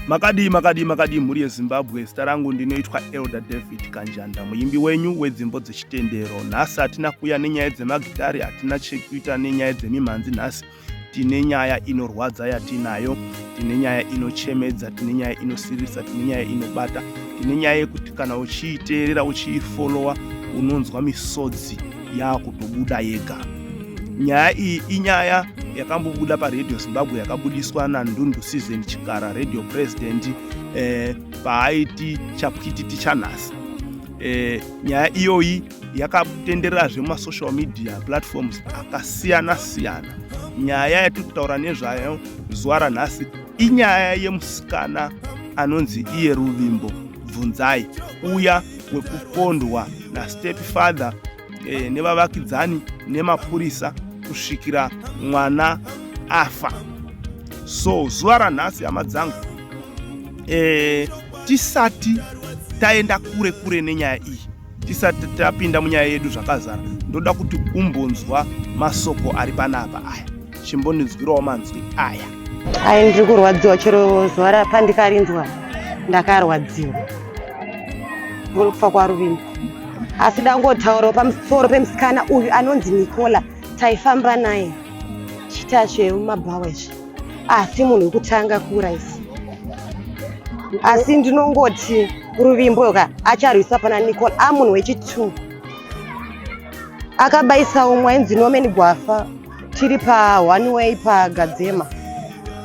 Makadii makadii makadii mhuri yeZimbabwe, zita rangu ndinoitwa Elder David Kanjanda, muimbi wenyu wedzimbo dzechitendero. Nhasi hatina kuuya nenyaya dzemagitari, hatina chekuita nenyaya dzemimhanzi nhasi. Tine nyaya inorwadza yatinayo, tine nyaya inochemedza, tine nyaya inosiririsa, tine nyaya inobata, tine nyaya yekuti kana uchiiteerera uchiifolowa unonzwa misodzi yakutobuda yega. Nyaya iyi inyaya yakambobuda paRadio Zimbabwe, yakabudiswa naNdundu Season Chikara, radio president, paaiti chapwititi chanhasi. Nyaya iyoyi yakatendererazve mumasocial media platforms akasiyana siyana. Nyaya yatiri kutaura nezvayo zuva ranhasi inyaya yemusikana anonzi iye Ruvimbo Bvunzai, uya wekupondwa nastep father nevavakidzani nemapurisa kusvikira mwana afa. So zuva ranhasi, hama dzangu, tisati taenda kure kure nenyaya iyi, tisati tapinda munyaya yedu zvakazara, ndoda kuti umbonzwa masoko ari panapa aya. Chimbondinzwirawo manzwi aya. Ai, ndiri kurwadziwa. Chero zuva rapandikarinzwa ndakarwadziwa kufa kwaRuvimbo, asi dangotaurawo pamusoro pemusikana uyu anonzi Nicola. Taifamba naye chiita zvemumabhawa izvi, asi munhu wekutanga kuurayisa. Asi ndinongoti Ruvimbo ka acharwisa pana Nicola, a munhu wechi2 akabayisa umwe ainzi Norman Gwafa, tiri pa one way paGadzema,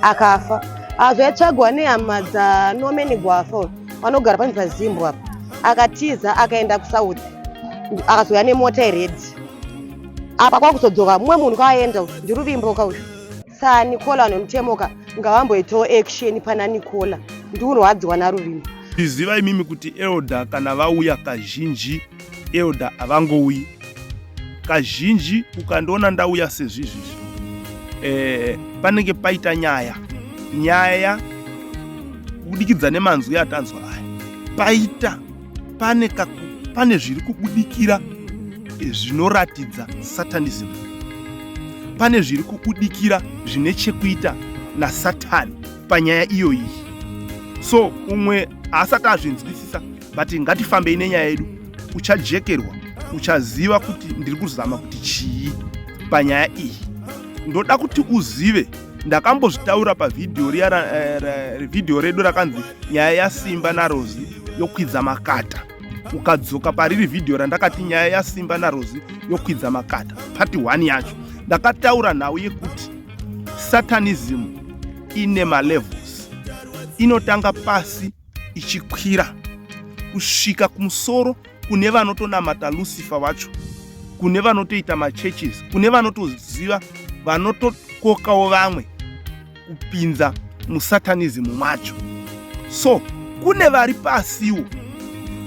akafa. Azoyatsvagwa nehama dzaNorman Gwafa vanogara panzi paZimbo apa, akatiza akaenda kuSouth, akazouya nemota yered. Apa kwakuzodzoka mumwe munhu kwaaenda, ndiRuvimbo ka uyu. SaNicola nemutemo ka ngavamboitawo action pana Nicola. Ndikurwadziwa naRuvimbo. Ziva imimi kuti elder kana vauya, kazhinji elder havangouyi. Kazhinji ukandiona ndauya sezvizvizvi, panenge paita nyaya. Nyaya kubudikidza nemanzwi atanzwa aya, paita pane zviri kubudikira zvinoratidza satanism, pane zviri kubudikira zvine chekuita nasatani panyaya iyoyi. So umwe haasati azvinzwisisa, but ngatifambei nenyaya yedu. Uchajekerwa, uchaziva kuti ndiri kuzama kuti chii panyaya iyi. Ndoda kuti uzive, ndakambozvitaura pavhidhiyo riya, vhidhiyo redu rakanzi "Nyaya yaSimba naRozi yokwidza makata". Ukadzoka pariri vhidhiyo randakati "Nyaya yaSimba naRozi yokwidza makata", part 1 yacho, ndakataura nhau yekuti satanism ine malevels, inotanga pasi ichikwira kusvika kumusoro, kune vanotonamata Lucifer vacho, kune vanotoita machurches, kune vanotoziva, vanotokokawo vamwe kupinza musatanism macho. So kune vari pasiwo,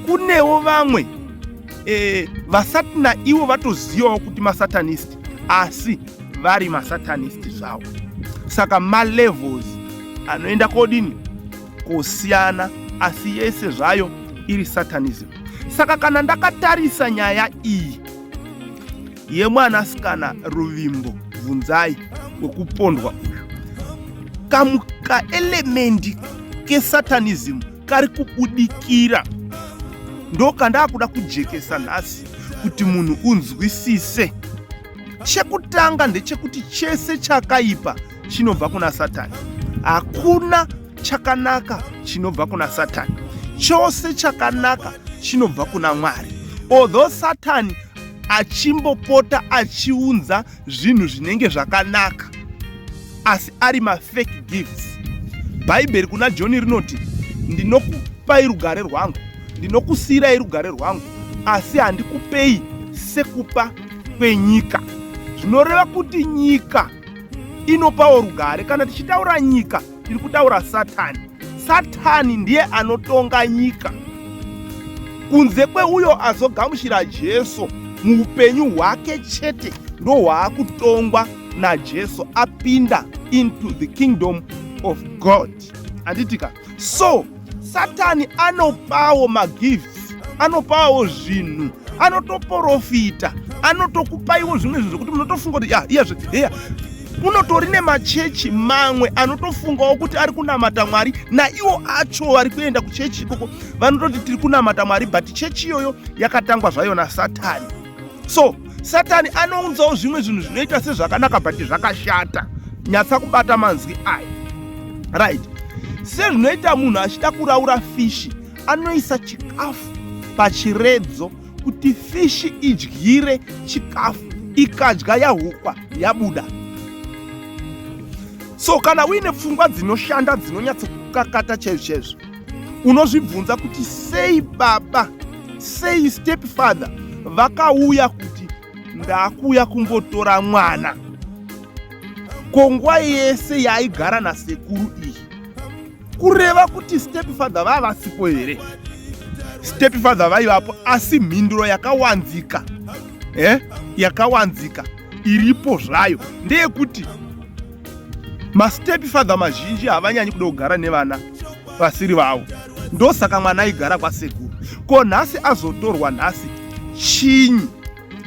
kunewo vamwe vasati naivo vatozivawo kuti masatanist, asi vari masatanist zvavo. Saka malevels anoenda kodini kosiyana, asi yese zvayo iri satanism. Saka kana ndakatarisa nyaya iyi yemwanasikana Ruvimbo Bvunzai wekupondwa uyu, kamukaelement kesatanism kari kubudikira, ndokandakuda kujekesa nhasi kuti munhu unzwisise. Chekutanga ndechekuti chese chakaipa chinobva kuna Satani. Hakuna chakanaka chinobva kuna Satani, chose chakanaka chinobva kuna Mwari. Although Satani achimbopota achiunza zvinhu zvinenge zvakanaka, asi ari mafake gifts. Bhaibheri kuna Johni rinoti, "Ndinokupai rugare rwangu, ndinokusiyirai rugare rwangu, asi handikupei sekupa kwenyika." Zvinoreva kuti nyika inopawo rugare. Kana tichitaura nyika, tiri kutaura Satani. Satani ndiye anotonga nyika, kunze kweuyo azogamuchira Jesu muupenyu hwake chete, ndo hwaakutongwa naJesu, apinda into the kingdom of God, handitika? So Satani anopawo magifts, anopawo zvinhu, anotoprofita, anotokupaiwo zvimwe zvinhu zvokuti munotofunga kuti ya iyazve heya. Kunotori nemachechi mamwe anotofungawo kuti ari kunamata Mwari, naiwo acho vari kuenda kuchechi ikoko vanototi tiri kunamata Mwari, but chechi iyoyo yakatangwa zvayo naSatani. So Satani anounzawo zvimwe zvinhu zvinoita sezvakanaka but zvakashata. Nyatsa kubata manzwi aya, right? Sezvinoita munhu achida kuraura fishi, anoisa chikafu pachiredzo kuti fishi idyire chikafu, ikadya yahukwa yabuda. So kana uine pfungwa dzinoshanda dzinonyatsokukakata chaizvo chaizvo, unozvibvunza kuti sei baba, sei step father vakauya kuti ndakuuya kungotora mwana, ko nguva yese yaaigara nasekuru iyi? Kureva kuti step father vava vasipo here? Step father vaivapo, asi mhinduro yakawanzika yakawanzika iripo zvayo ndeyekuti mastep father mazhinji havanyanyi kuda kugara nevana vasiri vavo, ndosaka mwana aigara kwasekuru. Ko nhasi azotorwa nhasi, chinyi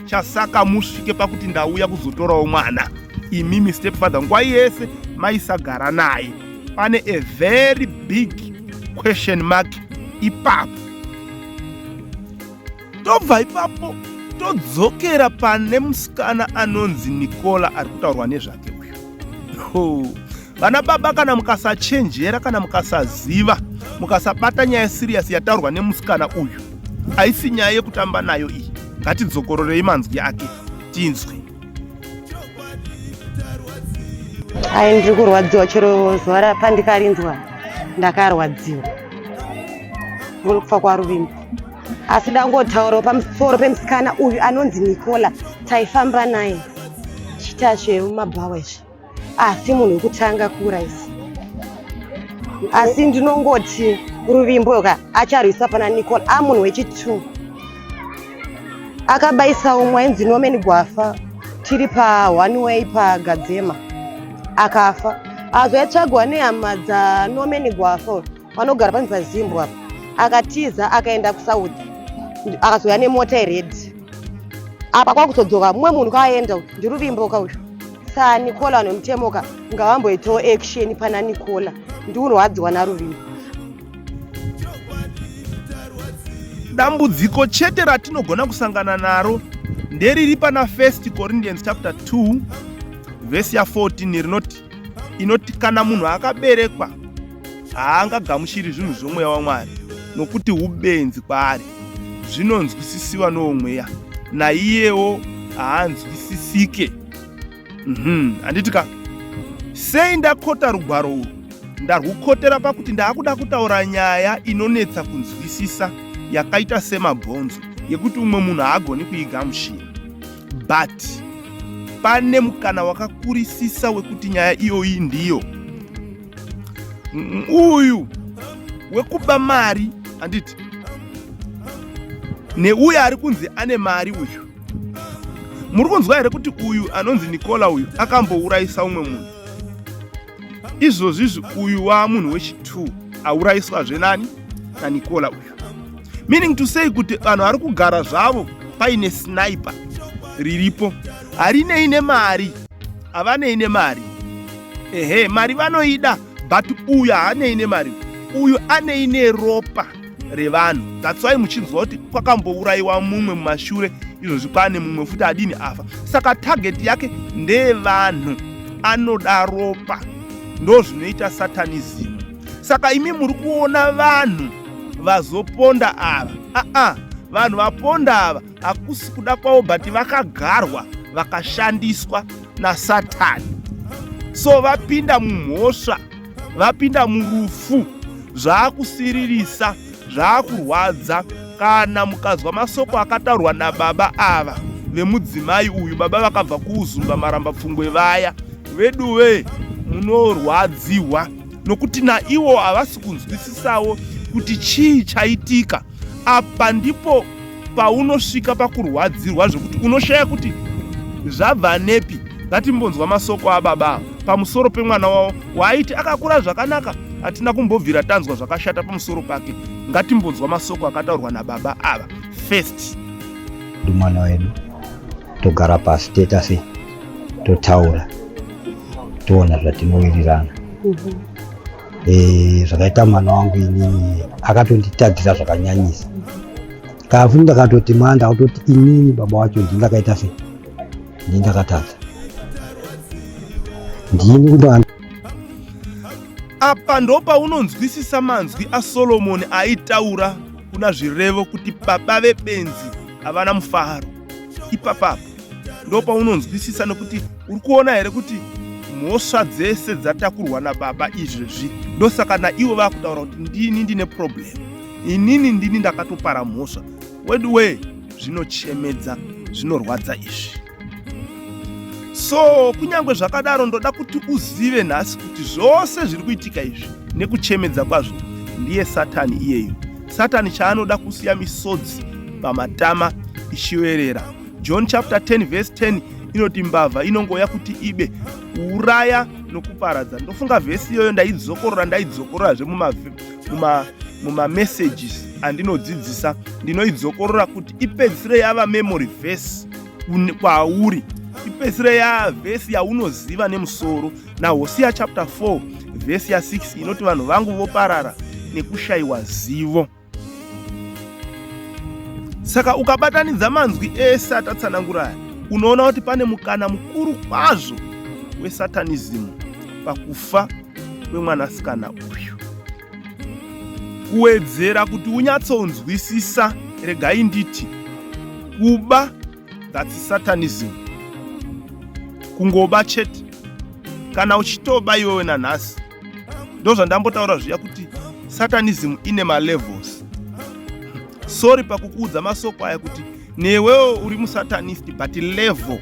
chasaka musvike pakuti ndauya kuzotorawo mwana? Imimi step father nguva yese maisagara naye. Pane a very big question mark ipapo. Tobva ipapo todzokera pane musikana anonzi Nicola ari kutaurwa nezvake uyu. Vana baba, kana mukasachenjera, kana mukasaziva, mukasabata nyaya serious yataurwa nemusikana uyu, haisi nyaya yekutamba nayo iyi. Ngatidzokororei manzwi ake tinzwe. Ai, ndiri kurwadziwa. Chero zuva rapandikarinzwa ndakarwadziwa kufa kwaRuvimbo. Asi dangotaurawo pamusoro pemusikana uyu anonzi Nicola. Taifamba naye chiita zvemumabhawa izvi, asi munhu wekutanga kuurayisa. Asi ndinongoti Ruvimbo ka acharwisa pana Nicola. A munhu wechi2 akabaisa umwe ainzi Norman Gwafa, tiri pa one way paGadzema, akafa. Azoyatsvagwa nehama dzaNorman Gwafa vanogara panzi paZimbwa apa. Akatiza akaenda kuSouth, akazouya nemota yered. Apa kwakuzodzoka mumwe munhu kaaenda, ndiRuvimbo ka uyu. Saa Nicola nemutemo ka ngavamboitawo action pana Nicola. Ndiurwadziwa naRuvimbo. Dambudziko chete ratinogona kusangana naro nderiri pana 1 Corinthians chapter 2 vhesi ya14 rinoti, inoti kana munhu akaberekwa haangagamuchiri zvinhu zvomweya waMwari, nokuti ubenzi kwaari, zvinonzwisisiwa noumweya, naiyewo haanzwisisike. Handiti ka? Sei ndakota rugwaro urwu? Ndarwukotera pakuti ndaakuda kutaura nyaya inonetsa kunzwisisa, yakaita semabhonzo, yekuti umwe munhu haagoni kuigamuchira, but pane mukana wakakurisisa wekuti nyaya iyoyi ndiyo uyu wekuba mari, handiti? Neuyo ari kunzi ane mari uyu, muri kunzwa here kuti uyu anonzi Nicola uyu akambourayisa umwe munhu? Izvozvizvi uyu waamunhu wechi2 aurayiswazve nani? NaNicola uyu. Meaning to say kuti vanhu vari kugara zvavo paine sniper riripo, harinei nemari, havanei nemari. Ehe, mari vanoida, but uyu haanei nemari, uyu anei neropa revanhu. That's why muchinzwa kuti kwakambourayiwa mumwe mumashure, izvozvi kwane mumwe futi adini, afa. Saka target yake ndeyevanhu, anoda ropa. Ndo zvinoita satanism. Saka imi muri kuona vanhu vazoponda ava, aa vanhu vaponda ava hakusi kuda kwavo, but vakagarwa, vakashandiswa naSatani. So vapinda mumhosva, vapinda murufu, zvaakusiririsa, zvaakurwadza. Kana mukazwa masoko akataurwa nababa ava vemudzimai uyu, baba vakabva kuUzumba Maramba Pfungwe vaya, veduve, munorwadziwa, nokuti naivo havasi kunzwisisawo kuti chii chaitika apa. Ndipo paunosvika pakurwadzirwa zvekuti unoshaya kuti zvabva nepi. Ngatimbonzwa masoko ababa pamusoro pemwana wavo waaiti akakura zvakanaka, hatina kumbobvira tanzwa zvakashata pamusoro pake. Ngatimbonzwa masoko akataurwa nababa ava first. Mwana wedu, togara pasi, toita sei, totaura. Toona zvatinowirirana. Zvakaita mwana wangu inini akatonditadzira zvakanyanyisa. Kafu ndakatoti mwana ndakutoti inini baba wacho ndini ndakaita sei, ndini ndakatadza, ndini kuti Apa ndopaunonzwisisa manzwi aSolomoni aitaura kuna Zvirevo kuti baba vebenzi havana mufaro. Ipapapo ndopaunonzwisisa, nekuti uri kuona here kuti mhosva dzese dzatakurwa nababa izvezvi? Ndosaka naivo vakutaura kuti ndini ndine problem, inini ndini ndakatopara mhosva. Weduwee, zvinochemedza, zvinorwadza izvi. So kunyange zvakadaro, ndoda kuti uzive nhasi kuti zvose zviri kuitika izvi nekuchemedza kwazvo ndiye Satani iyeyo. Satani chaanoda kusiya misodzi pamatama ichiverera. John chapter 10 verse 10 inoti mbavha inongoya kuti ibe, kuuraya nokuparadza. Ndofunga vhesi iyoyo ndaidzokorora, ndaidzokorora mumamessages andinodzidzisa, ndinoidzokorora kuti ipedzisire yava memory verse kwauri, ipedzisire yavhesi yaunoziva nemusoro. NaHosiya chapter 4 vhesi ya6 inoti vanhu vangu voparara nekushayiwa zivo. Saka ukabatanidza manzwi ese atatsanangura aya, unoona kuti pane mukana mukuru kwazvo wesatanism pakufa kwemwanasikana uyu. Kuwedzera kuti unyatsonzwisisa, regai nditi kuba, that's satanism. Kungoba chete, kana uchitoba iwewe nanhasi, ndozvandambotaura zviya kuti satanism ine malevels. Sorry pakukuudza masoko aya kuti newewo uri musatanist, but level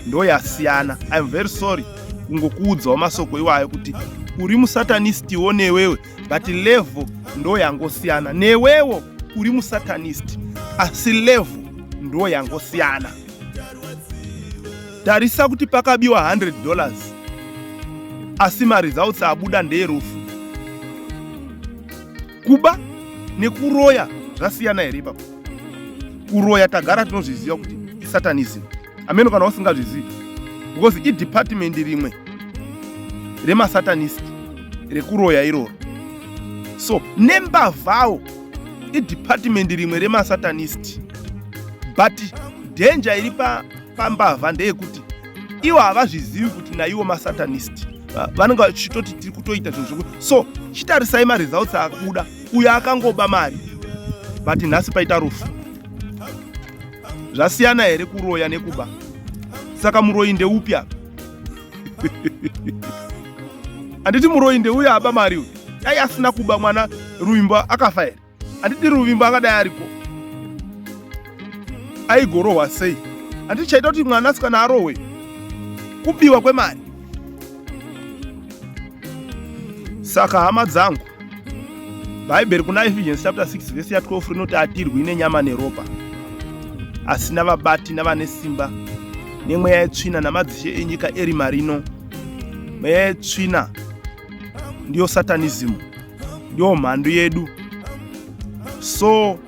ndo yasiyana. I'm very sorry kungokuudzawo masoko iwayo kuti uri musatanistiwo newewe, but level ndo yangosiyana. Newewo uri musatanist, asi level ndo yangosiyana. Tarisa kuti pakabiwa $100, asi maresults abuda ndeerufu. Kuba nekuroya zvasiyana here ipapo? Kuroya tagara tinozviziva kuti isatanism, ameno kana usingazvizivi, because idepartment rimwe remasatanist rekuroya iroro. So nembavhawo idepartment rimwe remasatanist, but danger iri pambavha ndeyekuti ivo havazvizivi kuti naiwo masatanist. Vanenge vachitoti tiri kutoita zvinhu zvoku. So chitarisai maresults akubuda. Uyo akangoba mari, but nhasi paita rufu. Zvasiyana here kuroya nekuba? Saka muroyi ndeupi apa? Handiti muroyi ndeuyo aba mari uyu? Dai asina kuba mwana, Ruvimbo akafa here? Handiti Ruvimbo akadai ariko aigorohwa sei? Handiti chaita kuti mwanasikana arohwe kubiwa kwemari? Saka hama dzangu, Bhaibheri kuna Ephesians chapter 6 vhesi ya12 rinoti hatirwi nenyama neropa, asi navabati navane simba nemweya yetsvina namadzishe enyika erima rino. Mweya yetsvina ndiyo satanism, ndiyo mhandu yedu. So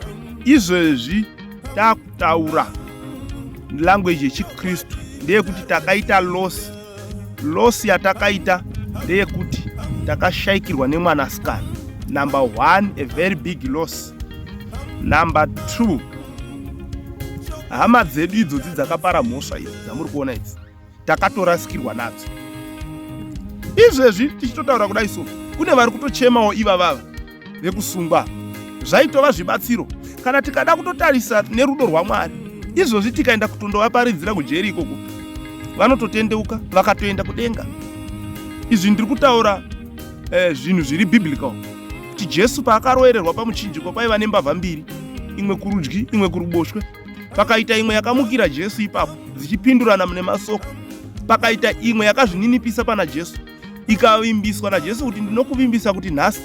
izvezvi takutaura language yechiKristu ndeyekuti takaita loss. Loss yatakaita ndeyekuti takashayikirwa nemwanasikana, number one, a very big loss. Number two, hama dzedu idzodzi dzakapara mhosva idzi dzamuri kuona idzi, takatorasikirwa nadzo. Izvezvi tichitotaura kudai so, kune vari kutochemawo ivavava vekusungwa. Zvaitova zvibatsiro kana tikada kutotarisa nerudo rwaMwari. Izvozvi tikaenda kutondovaparidzira kujeri ikoko, vanototendeuka vakatoenda kudenga. Izvi ndiri kutaura zvinhu zviri biblical, kuti Jesu paakarovererwa pamuchinjikwa kwaiva nembavha mbiri, imwe kurudyi, imwe kuruboshwe. Pakaita imwe yakamukira Jesu ipapo dzichipindurana mune masoko. Pakaita imwe yakazvininipisa pana Jesu, ikavimbiswa naJesu kuti ndinokuvimbisa kuti nhasi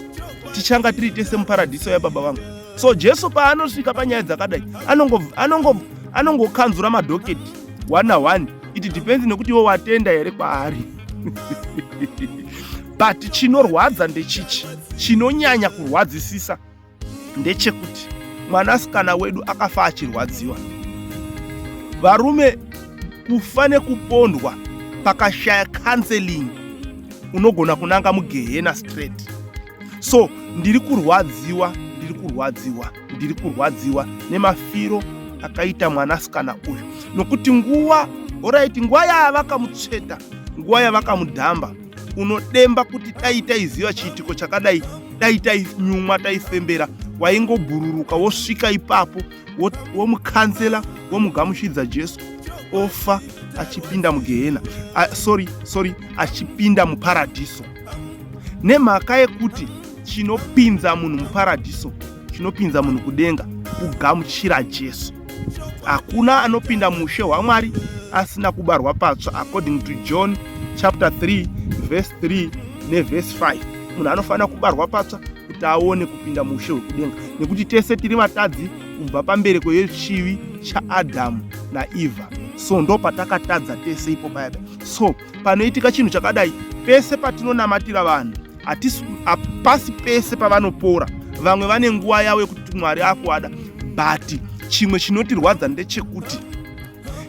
tichanga tiri tese muparadhiso yababa vangu. So Jesu paanosvika panyaya dzakadai, anongokanzura madhoketi one na one. It depends nekuti iwe watenda here kwaari. But chinorwadza ndechichi, chinonyanya kurwadzisisa ndechekuti mwanasikana wedu akafa achirwadziwa. Varume, kufa nekupondwa pakashaya counseling. Unogona kunanga mugehena straight. So ndiri kurwadziwa, ndiri kurwadziwa, ndiri kurwadziwa nemafiro akaita mwanasikana uyu, nokuti nguva, orit, nguva yavakamutsveta, nguva yavakamudhamba, unodemba kuti dai taiziva chiitiko chakadai, dai tainyumwa, taifembera. Waingobhururuka wosvika ipapo, womukansela, womugamuchidza Jesu, ofa achipinda mugehena, sorry, sorry, achipinda muparadhiso, nemhaka yekuti chinopinza munhu muparadhiso, chinopinza munhu kudenga, kugamuchira Jesu. Hakuna anopinda mushe hwaMwari asina kubarwa patsva, according to John chapter 3 verse 3 nevhesi 5. Munhu anofanira kubarwa patsva kuti aone kupinda mushe hwekudenga, nekuti tese tiri vatadzi kubva pambereko yechivi chaAdhamu naEvha. So ndo patakatadza tese ipo paya. So panoitika chinhu chakadai, pese patinonamatira vanhu, hatisi hapasi pese pavanopora. Vamwe vane nguva yavo yekuti Mwari akuada, but chimwe chinotirwadza ndechekuti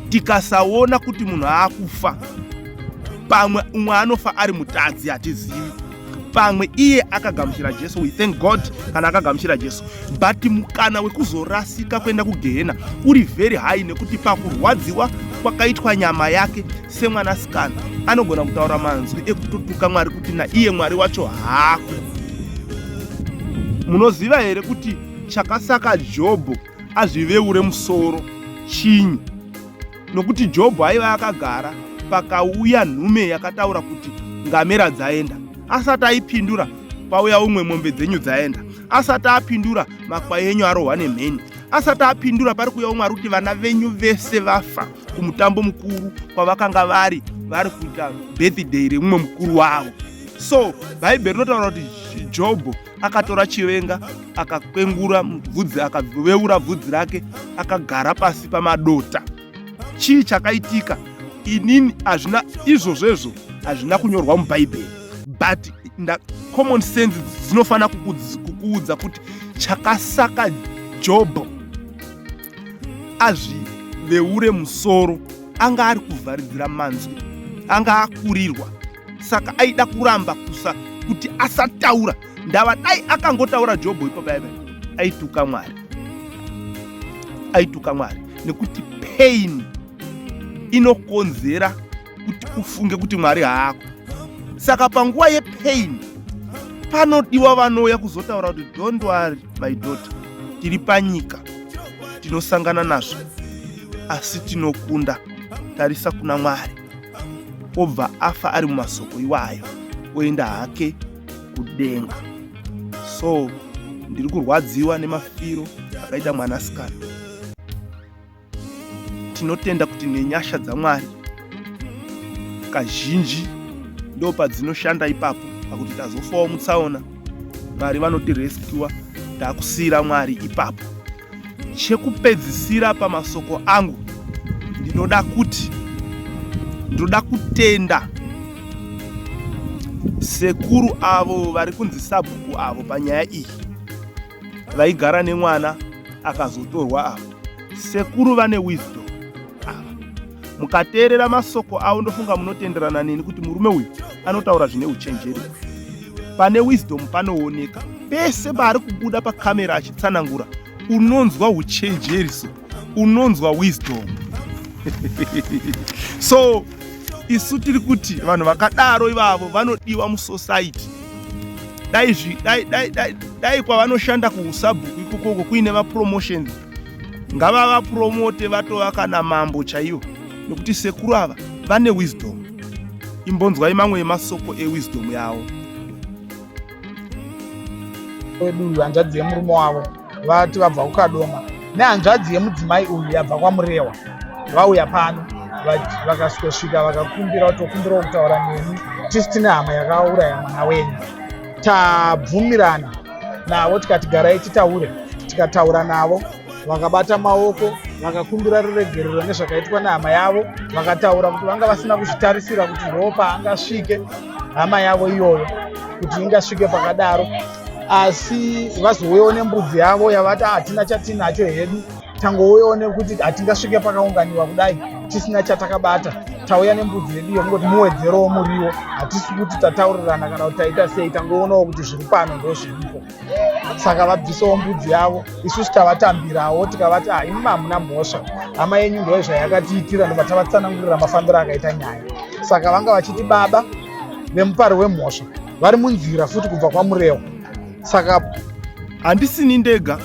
tikasaona kuti munhu aakufa, pamwe umwe anofa ari mutadzi, hatizivi. Pamwe iye akagamuchira Jesu, we thank God kana akagamuchira Jesu, but mukana wekuzorasika kuenda kugehena uri very high, nekuti pakurwadziwa kwakaitwa nyama yake semwanasikana, anogona kutaura manzwi ekutotuka Mwari kuti naiye Mwari wacho haako. Munoziva here kuti chakasaka Jobho azviveure musoro chinyi? Nokuti Jobho aiva akagara, pakauya nhume yakataura kuti ngamera dzaenda. Asati aipindura, pauya umwe, mombe dzenyu dzaenda. Asati apindura, makwai enyu arohwa nemheni. Asati apindura, pari kuuya umwe ari kuti vana venyu vese vafa kumutambo mukuru kwavakanga vari kuita birthday remumwe mukuru wavo. So Bhaibheri rinotaura kuti Jobho akatora chivenga, akakwengura bvudzi, akaveura bvudzi rake, akagara pasi pamadota. Chii chakaitika? Inini hazvina, izvozvezvo hazvina kunyorwa muBhaibheri, but common sense dzinofanira kukuudza kuti chakasaka Jobho azviveure musoro, anga ari kuvharidzira manzwi, anga akurirwa, saka aida kuramba kusa kuti asataura. Ndava dai akangotaura Jobho ipapo yaiva aituka Mwari, aituka Mwari, nekuti pain inokonzera kuti ufunge kuti Mwari haako. Saka panguva yepain panodiwa vanouya kuzotaura kuti, "Don't worry, my daughter, tiri panyika, tinosangana nazvo, asi tinokunda. Tarisa kuna Mwari." Obva afa ari mumasoko iwayo, oenda hake kudenga. So ndiri kurwadziwa nemafiro akaita mwanasikana. Tinotenda kuti nenyasha dzaMwari kazhinji ndo padzinoshanda ipapo pakuti tazofawo mutsaona, Mwari vanotirescua. Takusiyira Mwari ipapo. Chekupedzisira pamasoko angu, ndinoda kutenda sekuru avo vari kunzi sabhuku avo panyaya iyi, vaigara nemwana akazotorwa avo. Sekuru vane wisdom ava. Mukateerera masoko avo, ndofunga munotenderana neni kuti murume uyu anotaura zvine uchenjeri. Pane wisdom panooneka pese paari kubuda pakamera achitsanangura, unonzwa uchenjeri, so unonzwa wisdom. So isu tiri kuti vanhu vakadaro ivavo vanodiwa musociety. Dai, dai, dai, dai, dai kwavanoshanda kuusabhuku ikokoko kuine mapromotions, ngavavapromote vatova kana mambo chaiwo, nekuti sekuru ava vane wisdom. Imbonzwai mamwe emasoko ewisdom yavo. Wedu uyu, hanzvadzi yemurume wavo, vati vabva kuKadoma nehanzvadzi yemudzimai uyu yabva kwaMurewa, vauya pano, vakasvikosvika vakakumbira, tokumbirawo kutaura nemi, tisi tine hama yakauraya mwana wenyu. Tabvumirana navo, tikati garai titaure. Tikataura navo, vakabata maoko, vakakumbira ruregerero nezvakaitwa nehama yavo. Vakataura kuti vanga vasina kuzvitarisira kuti ndo paangasvike hama yavo iyoyo, kuti ingasvike pakadaro, asi vazouyawo nembudzi yavo yavati hatina chatinacho hedu, tangouyawo nekuti hatingasvike pakaunganiwa kudai tisina chatakabata. Tauya nembudzi yedu yekungoti muwedzerewo muriwo, hatisi kuti tataurirana kana kuti taita sei, tangoonawo kuti zviri pano ndo zviripo. Saka vabvisawo mbudzi yavo, isusu tavatambirawo tikavati ah, imi hamuna mhosva, hama yenyu ndo zvayakatiitira, ndobva tavatsanangurira mafambiro akaita nyaya. Saka vanga vachiti baba vemupari wemhosva vari munzira futi kubva kwaMurewa. Saka handisini ndega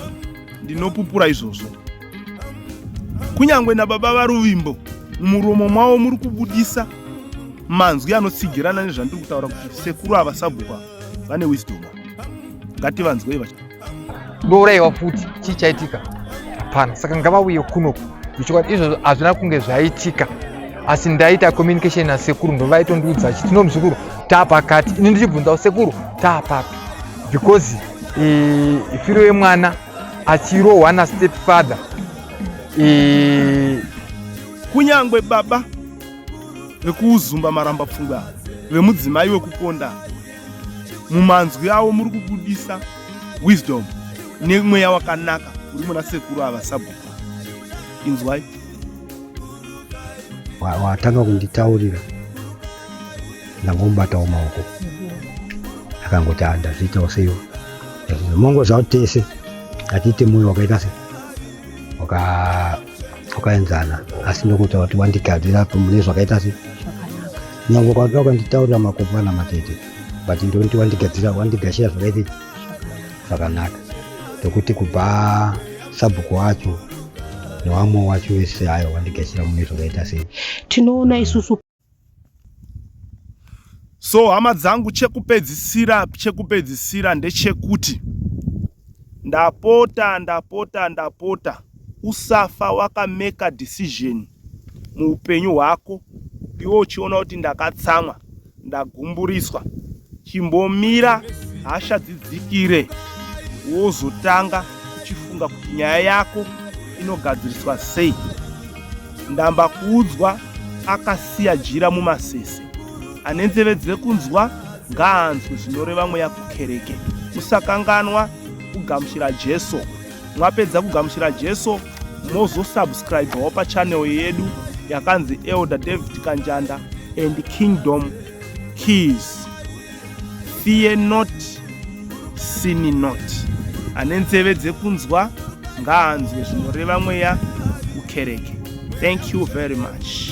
ndinopupura izvozvo, kunyange nababa vaRuvimbo mumuromo mavo muri kubudisa manzwi anotsigirana nezvandiri kutaura kuti sekuru ava sabhuku vane wisdom. Ngativanzwei. Ndourayiwa futi, chii chaitika? Hapana. Saka ngavauye kunoku. Ichokwadi izvozvo hazvina kunge zvaitika, asi ndaita communication nasekuru, ndovaitondiudza achiti, "No, muzukuru, taapakati." Ini ndichibvunzawo, "Sekuru, taapapi?" Because firo yemwana achirohwa nastep father. Kunyange baba vekuuzumba maramba pfungwa vemudzimai wekuponda, mumanzwi avo muri kubudisa wisdom nemweya wakanaka uri muna sekuru ava sabhuku. Inzwai. Watanga kunditaurira, ndangomubatawo maoko, akangoti, "Ah, ndazviitawo seiwo mongo zvavo tese atiite mwoyo wakaita se wakaenzana." Asi ndokutaura kuti wandigadzira mune zvakaita se nyange kwada wakanditaurira makopo ana matete, but ndonti wandigadzira, wandigashira zvakaita zvakanaka, ndokuti kubva sabhuku wacho newamwe wacho wese ayo wandigashira mune zvakaita sei. Tinoona isusu. So hama dzangu, chekupedzisira ndechekuti ndapota, ndapota, ndapota, usafa wakameka decision muupenyu hwako iwe uchiona kuti ndakatsamwa, ndagumburiswa. Chimbomira, hasha dzidzikire, wozotanga uchifunga kuti nyaya yako inogadziriswa sei. Ndamba kuudzwa akasiya jira mumasese. Ane nzeve dzekunzwa ngaanzwe zvinoreva mweya kukereke. Musakanganwa kugamuchira Jesu. Mwapedza kugamuchira Jesu, mozosubscribewo pachannel yedu yakanzi Elder David Kanjanda and Kingdom Keys. Fear not, sin not. Ane nzeve dzekunzwa ngaanzwe zvinoreva mweya kukereke. Thank you very much.